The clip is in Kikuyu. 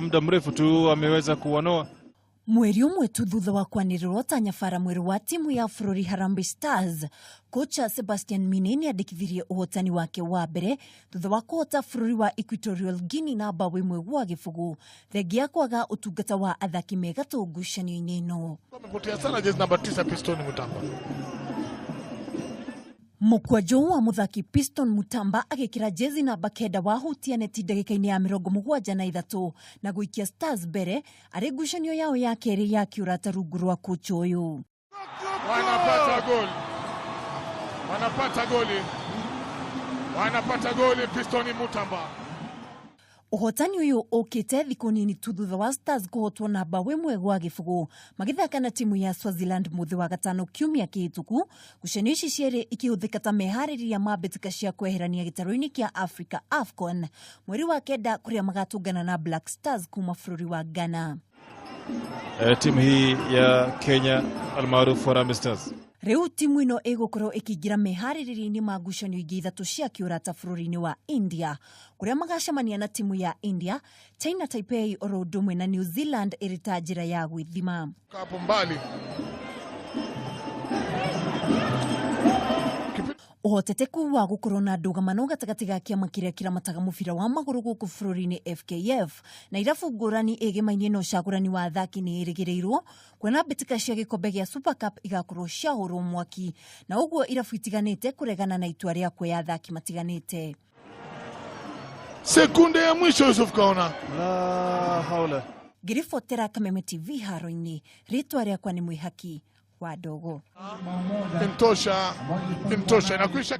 Muda mrefu tu ameweza kuwanoa. Mweri ũmwe tu thutha wa kwanĩrĩrwo ta nyabara mwerũ wa timu ya bũrũri Harambee Stars, kocha Sebastian Mine nĩandĩkithirie ũhotani wake wa mbere thutha wa kũhota bũrũri wa Equatorial Guinea na mbaũ 1-0 thengia kwaga ũtungata wa athaki me gatũ ngucanio-inĩ ĩno. Amepotea sana jezi namba 9 Pistoni Mutamba. Mũkwanjũ wa mũthaki Piston Mutamba agĩkĩra jezi namba 9 wahutia neti ndagĩka-inĩ ya 73 na gũikia Stars mbere arĩ ngucanio yao ya kerĩ ya kĩũrata rungu rwa kocha ũyũ. Wanapata goli. Wanapata goli. Wanapata goli Pistoni Mutamba. Ũhotani ũyũ ũkĩte thikũ nini tu thutha wa Stars kũhotwo na mbaũ 1-0 magĩthaka na timu ya Swaziland mũthĩ wa gatano kiumia kĩhĩtũku, ngucanio ici cierĩ ikĩhũthĩka ta meharĩrĩria ma mbĩtĩka cia kweherania gĩtarũ-inĩ kĩa Africa AFCON mweri wa 9 kũrĩa magatũngana na Black Stars kuma bũrũri wa Ghana. Timu hii ya Kenya almaarufu Harambee Stars. Rĩu timu ĩno ĩgũkorwo ĩkĩingĩra meharĩrĩria-inĩ ma ngucanio ingĩ 3 cia kĩũrata bũrũri-inĩ wa India kũrĩa magacemania na timu ya India, China Taipei oro ũndũ ũmwe na New Zealand ĩrĩ ta njĩra ya gwĩthima. Hapo mbali. Ũhotekeku wa gũkorwo na ndũgamano gatagatĩ ga kĩama kĩrĩa kĩramataga mũbira wa magũrũ gũkũ bũrũri-inĩ FKF na irabu ngũrani ĩgemaine na ũcagũrani wa athaki nĩ ĩrĩgĩrĩirwo kuona mbĩtĩka cia gĩkombe gĩa Super Cup igakorwo ciahũrwo mwaki na ũguo irabu itiganĩte kũregana na itua rĩa kuoya athaki matiganĩte. Sekunde ya mwisho Yusuf Kaona. La haula. Ngĩribotera Kameme TV haro-inĩ, rĩtwa rĩakwa nĩ Mwĩhaki wa Ndogo. Imtosha, imtosha inakwisha.